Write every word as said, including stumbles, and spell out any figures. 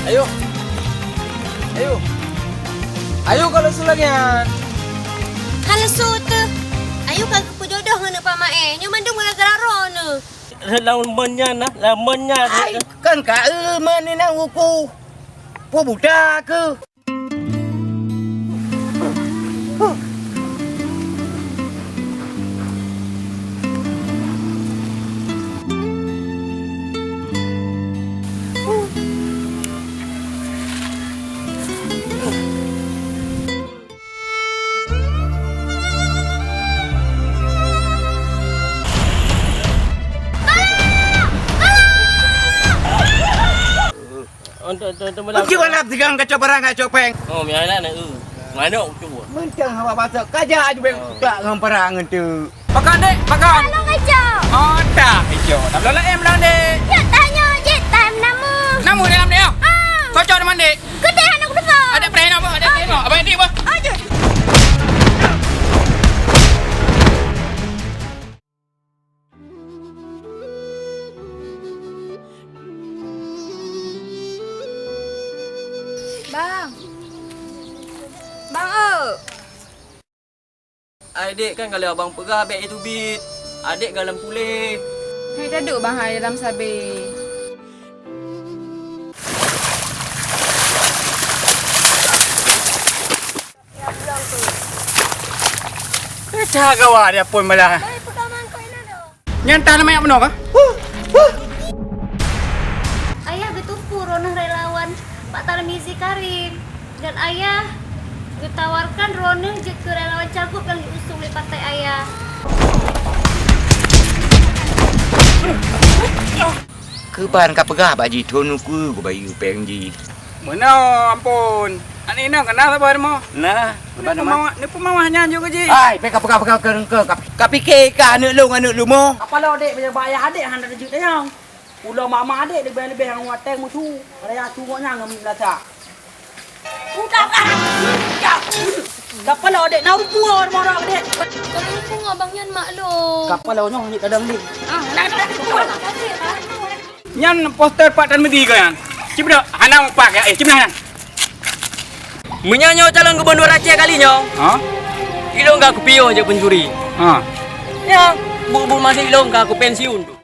Ayo. Ayo. Ayo kalau su lagèe nyan. Hana su teuh. Ayo ka geupeujodoh ngon Pak Maé. Nyoe mandum gara-gara droeneuh. Lamun nyan nah, lamun nyan. Ai, kan ka eu meunan uku. Peue buta keuh. Untuk, untuk, untuk malam. Bagaimana dengan kacau barang, kacau pèng? Oh, mialah na eu. Manok tu. Mantang hawa batok, kajak aju bèk tak ngon parang tu. Pakai, Dek, pakai. Kalau kacau. Oh, tak, kacau. Tak boleh lain malam, Dek. Ya, tanya je, time nama. Nama dalam dia? Ah. Kacau teman, Dek. Kedai anak besar. Ada pernah apa? Ada pernah apa? Abang Dek apa? Aduh. Bang. Bang, oh. Ai dek, kan kalau abang peugah bèk iteubiet. Adek galom puléh. Hai taduek bang hai dalam sabé. Pecah gawa dia pun malah. Nyan tah nama yak meunoe kah? Ayah geuteupeue droeneuh relawan Pak Tarmizi Karim, dan ayah geutawarkan droeneuh jeuet keu relawan cagup nyang jiusung lé partai ayah. Keuban ka peugah bak jih thon ukeue geubayeue péng jih. Meunoe, ampôn. Aneuk inong ka na saban mo? Na, saban mo. Neupeumawa-, neupeumawa nyan jok keu jih. Hai, bèk ka peugah-peugah keu engkau. Ka, ka pike ka aneuk lôn, aneuk lôn mo. Kapalo dek, meunyoe bak ayah adek hana teujeuet tanyong. Ulo mama adek leubeh-leubeh ngon watèe meusu. Raya su gobnyan ngon meulasah. Udah, udah. Udah. Kapalo dek, na rumpung ngon mama adek. Kalau rumpung abang nyan mak lôn. Kapalo nyoe hanyut kadang dek. Ah, nah, nah, nah. Nyan poster Pak Tarmizi kah nyan? Cibra, hana mupak ya. Eh, cibra nyan. Meunyoe nyoe calon gubernur Aceh kali nyoe, ha? Ilong ka kupiôh jeuet pencuri. Ha. Ya, bu-bu masih ilong ka kupensiun tu.